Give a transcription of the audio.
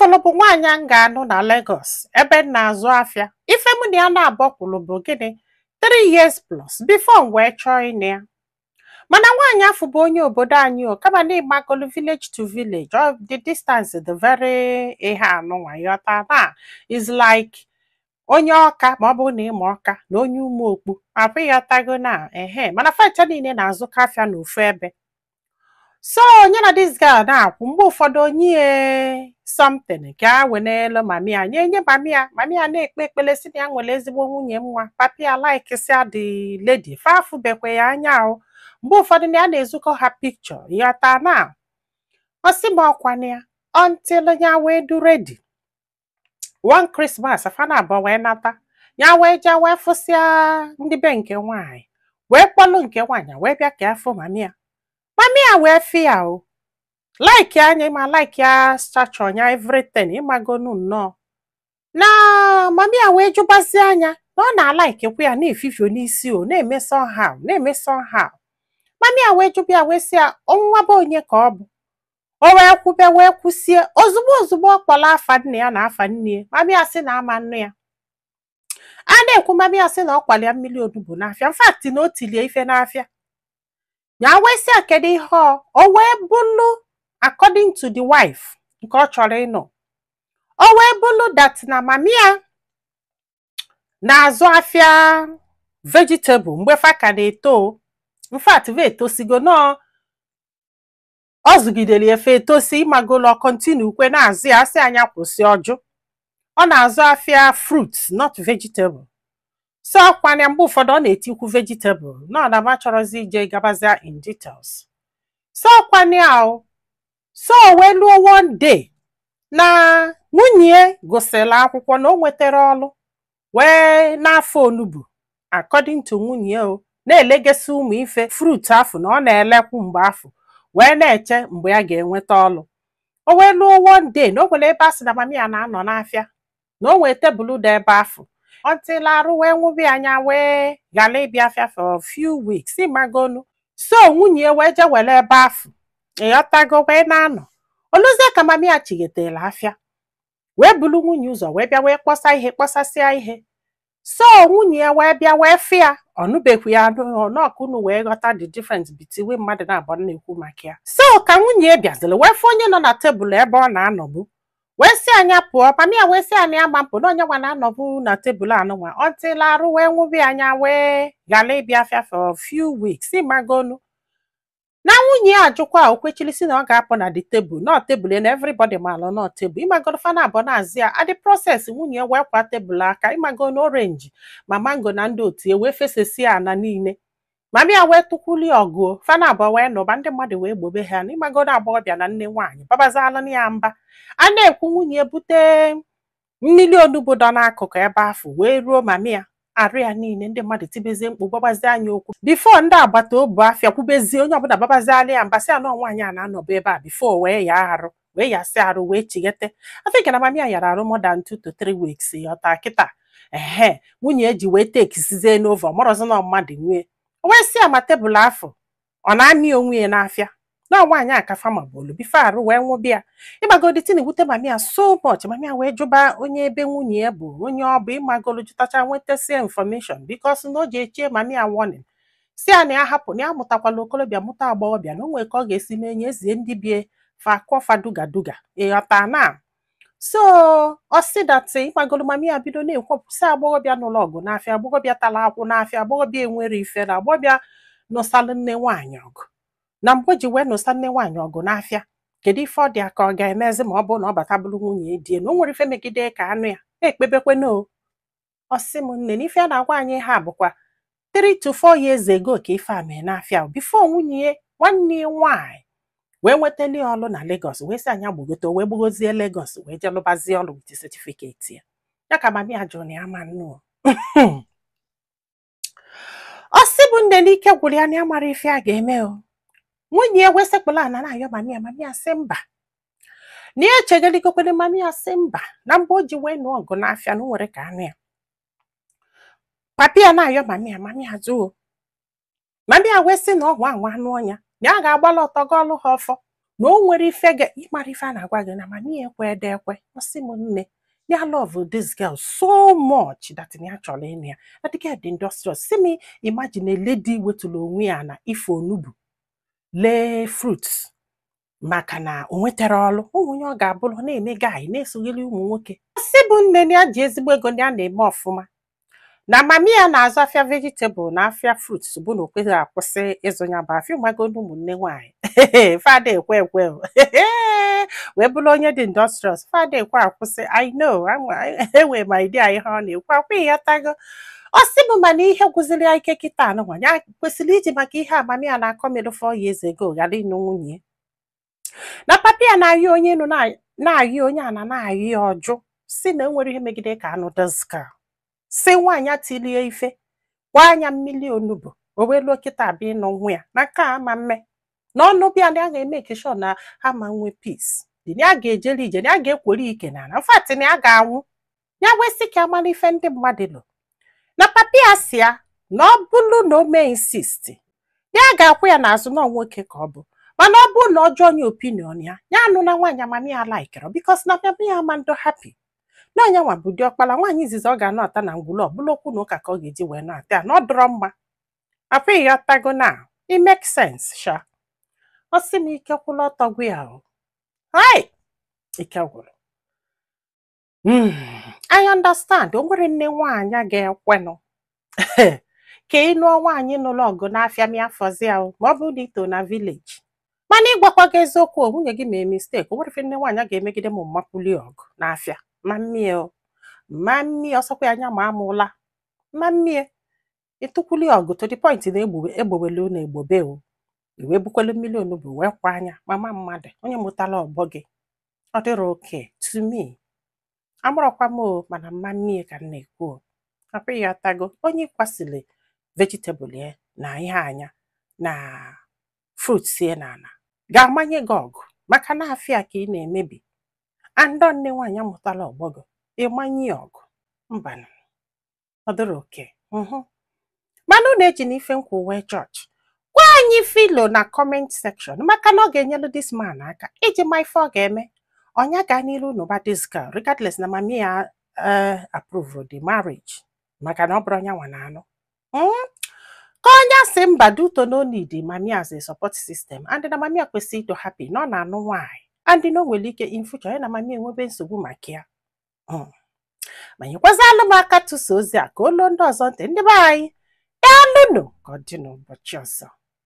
Fụlụ bụ nwaanyị m ga-anụ na Lagos ebe m na-azụ afịa. Ife mụ na ya na-abọ kwụlụ bụ gịnị? 3 years plus before m wee chọọ ịnụ ya. Mana nwaanyị afọ bụ onye obodo anyị o, kama na ịgbagolu village to village, or the distance the very ihe anụnwa yọta na is like onye Ọka, ma ọ bụrụ na ịma Ọka na onye Ụmụokpu apụ, ịghọtago na ehe. Mana facha niile na-azụkọ afịa n'ofu ebe. So onye na this girl na-akwụ, mgbe ụfọdụ onye something ka a wenelu mummy ya nye nye mummy ya. Mummy ya na-ekpe ekpele si na ya nwere ezigbo nwunye nwa. Papi ya like sia the lady, fafubekwe ya anya o. Mgbe ụfọdụ na ya na-ezukọ ha picture, ịghọta na ọ sị m ọkwana ya until ya wee du ready. One Christmas, fana abụọ wee nata, ya wee jee wee fụsịa ndị be nke nwaanyị, wee kpọlụ nke nwaanyị wee bịa ka afọ mummy ya. Mummy ya wee fị ya o, like anya ma like ya, stature ya, everything, ịmagonu nnọọ na mummy ya wee jụbazie anya na ọ na-alaikekwa ya, na-efifio n'isi o, na-eme somehow, na-eme somehow. Mummy ya wee jụba ya, wee sị ya nwa bụ onye ka ọ bụ. O wee kwube wee kwụsie. Ozugbo ozugbo ọ kpọrọ afa nne ya na afa nne ya, mummy ya sị na ama nnu ya a na-ekwu. Mummy ya sị na ọ kwali ya mmiri onugbu n'afịa, in fact na o tilie ife n'afịa ya. Wee sị ya kedu ihe ọ wee bụlụ. According to the wife nke ọ chọrọ ịnụ, o wee bụlụ that na mummy ya na-azụ afịa vegetable mgbe fa ka na-eto. In fact, ve etosigo nọọ, ọ zụgidere efe etosi, ịmagolo continue kwe na-azụ ya. Asị anya kwụsị, ọjụ. Ọ na-azụ afịa fruits, not vegetable. So ọkwana mgbe ụfọdụ ọ na-etikwu vegetable nọ na ma chọrọzi ije gabazia in details. So ọkwana ya o, so wee luo one day na nwunye gụsịrị akwụkwọ na o nwetara ọlụ wee n'afọ onugbu. According to nwunye, o na-elegasi ụmụ ife fruit afụ na ọ na-elekwu mgbe afụ, wee na-eche mgbe ya ga-enweta ọlụ. O wee luo one day na o nwere ebe a sị na mummy ya na-anọ n'afịa, na o nwee tebụl dị ebe afụ, until arụ wee nwụbi anya, wee ghara ịbịa afịa for a few weeks, ịmagonu. So nwunye wee jee were ebe afụ, ịghọtago, wee na-anọ. Oluzie ka mummy ya chighetela afịa, wee bulu nwunye ụzọ wee bịa, wee kpọsa ihe, kpọsasịa ihe. So nwunye ya wee bịa wee fịa ọnụbekwu ya ọnọkụ unu wee ghọta the difference between mmadụ na abụọ na-ekwu maka ya. So ka nwunye ya bịaziri wee fụ onye nọ na tebụl ebe ọ na-anọbụ, wee sị anya pụọ. Mummy ya wee sị anya ama mpụ na onye nwa na-anọbụ na tebụl anụnwa, until arụ wee nwụbi anya, wee ghara ịbịa afịa for a few weeks, ịmagonu. Na nwunye ya ajụkwa, o kwechiri si na ọ ga-apụ na the table, nọ tebụl na everybody malụ nọ tebụl, ịmagonu. Fana abụọ na-azị ya adị process. Nwunye ya wee kwa tebụl aka, ịmagonu, orange ma mango na ndị otu ya wee fesesi ana niile. Mummy ya wee tụkwuli ọgụ. Fana abụọ wee nụba, ndị mmadụ wee gbobe ha na ịmagonu, agbọghọbịa na nne nwaanyị babazalụ ya mba. A na-ekwu, nwunye bute mmiri onugbu dọ n'akụkụ ebe afụ wee ruo mummy ya arụ ya niile. Ndị mmadụ tibezie mkpu, gbabazie anya okwu before ndị agbata obi afịa kwubezie, onye ọbụla babaziala ya mba, sị anọ nwaanyị a na-anọbụ ebe a before wee ya arụ, wee yasị arụ, wee chighete. I think na mummy ya yara arụ more than 2 to 3 weeks, yọta kịta ehe. Nwunye eji wee tekisizie n'ofe ọmọrọzi na mmadụ nwee o, wee sị ya ma tebụl afọ ọ na-amị onwe ya n'afịa na nwaanyị a ka fama bụlu before arụ wee nwụbịa. Ịgbagodi tin wute mummy ya so much. Mummy ya wee jụba onye ebe nwunye ya bụ onye ọ bụ, ịmagolu, jụtacha, nwetasie information, because na o ji echie mummy ya warning, si ya na ya hapụ na ya mụtakwala okorobịa, mụta agbọghọbịa, na o nwere ka ọ ga-esi mee nye ezie ndị bie fa kụọfa duga duga, ịghọta na. So ọ sị that, ịgbagolu, mummy ya bido na-ekwupụsị agbọghọbịa nụlụ ọgụ n'afịa, agbọghọbịa tara akwụ n'afịa, agbọghọbịa enwere ife, na agbọghọbịa nụsalụ nne nwaanyị ọgụ. Na mgbe o ji wee nụsa nne nwaanyị ọgụ n'afịa, kedu ife ọ dị ka ọ ga-emezi ma ọ bụrụ na ọ bata bụrụ nwunye die, na o nwere ife megide ka anụ ya na-ekpebekwe o? Ọ sị m nne, na ife a na-agwa anyị ha bụkwa 3 to 4 years ago ka ife a mee n'afịa, before nwunye nwanne ya nwaanyị wee nwetali ọlụ na Lagos, wee sị anya gbogote, wee gbogozie Lagos, wee jee lụbazie ọlụ with certificate ya. Ya ka mummy ya jụrụ na ya ma nnụọ. Ọ sị bụ nne, n'ike gwụrụ ya, na ya mara ife a ga-eme o. Nwunye ya wee sekpụla ana na-ayọ mummy ya. Mummy ya sị mba, na ya echegaligokwere. Mummy ya sị mba, na mgbe o ji wee nụọ ọgụ n'afịa na o nwere ka anụ ya. Papi ya na-ayọ mummy ya, mummy ya jụụ. Mummy ya wee sị na ọgwụ anwa anụ ọnya, na ya ga-agbala ọtọ ga ọlụ ha ọfọ. Na o nwere ife ga ịmara ife a na-agwa gị na mami ya ekwe ede ekwe. Ọ sị m, nne ya love this girl so much that ya chọrọ ịnụ ya, na the girl dị industrious. Si m imagine a lady wetụrụ onwe ya na ife onugbu, lee fruits, maka na o nwetara ọrụ ụmụ onye ọ ga-abụrụ na-eme guy na-esogheri ụmụ nwoke. Sị bụ nne na ya ji ezigbo ego, na ya na-eme ọfụma, na mami ya na-azụ afịa vegetable na afịa fruits, bụ na o kweghị akwụsị ịzụ ya bụ afịa. Ụmago na ụmụnne nwaanyị fada ekwe ekwe o. Wee bụrụ onye dị industrious, fada ekwe akwụsị. I know, enwe m idea ihe ọ na-ekwu akwa. Ịghọtago? Ọ sị bụ, mana ihe gwụziri ya ike kịta anụnwa, ya kwesịrị iji maka ihe amami ya na-akọ mere 4 years ago ghara ịnụ nwunye. Na papa ya na-ayọ onye nụ na-ayọ onye ana na-ayọ ya ọjụ, si na enwere ihe megide ka anụ dịska si nwaanyị atilie ife kwa anya mmiri onugbu o wee luo kịta abịa ịnụ nwa ya na nke a ama mme na ọnụ bịa na ya ga-eme sure na ha ma nwe peace dị, na ya ga-ejere ije, na ya ga-ekwere ike na ala mfat, na ya ga-anwụ. Ya wee sị ka amara ife ndị mmadụ lụ na papa ya si ya na ọ bụrụ na o mee insist, ya ga-akwụ ya n'azụ na nwoke ka ọ bụ. Mana ọ bụrụ na ọ jụọ onye opinion ya, ya anụ na nwaanyị amami ya likere, because na papa ya ama ndo happy na onye nwa bụ diọkpala nwaanyị izizi ọ ga-anụ ata na ngwụlọ ọbụla okwu na ụka ka ọ ga-eji wee nụ ata ya na ọ dọrọ mma afọ. Ịghọtago na it make sense sha. Ọ sị m ike kwụla ọtọ gwa ya o. Hai, ike gwụrụ. I understand. O nwere nne nwaanyị ga-ekwenụ ka ị nụọ nwaanyị nụrụ ọgụ n'afịa mịa afọzi ya o, ma ọ bụrụ na ito na village. Mana ịgwakwa gị eziokwu o, nwunye gị mee mistake. O nwere ife nne nwaanyị ga-emegide m mmakwuli ọgụ n'afịa ma mmie o, ma mmie ọsọkwa ya anya ma amụla ma mmie ịtụkwuli ọgụ to the point na egbowelu na egbobe o, iwee bukwelu mmiri onugbu wee kwa anya mama mmadụ onye mụtara ọgbọ gị. Ọ dịrọ oke to me. Amụrọkwa m o, mana mma mmie ka m na-ekwu o. Akwa ịghọtago onye kwasịrị vegetable ya na ihe anya na fruits ya na ala ga-amanye gị ọgụ maka na afịa ka ị na-emebi andọ. Nne nwaanyị amụtala ọgbọ gị ịmanye ya ọgụ, mbanụ, ọ dịrọ oke. Mana unu eji na ife nkwụ wee chọọchị gwa anyị filo na comment section, maka na ọ ga-enyelu this man aka iji ma ife ọ ga-eme. Ọnya gaa n'iru n'ụba this girl regardless na mami ya approve the marriage, maka na ọ bụrụ onye nwa na anụ. Ka onye si mba duto no need mami as a support system, and na mami ya kwesịrị ịdọ happy na ọ na-anụ nwaanyị, and na o nwere ike in future ya na mami enwebe nsogbu maka ya. Ma nyekwazalụ m aka tụsa ozi a ka olu ndị ọzọ ntị. Ndị be anyị, daalụnụ. Ka ọ dị n'ụbọchị ọzọ.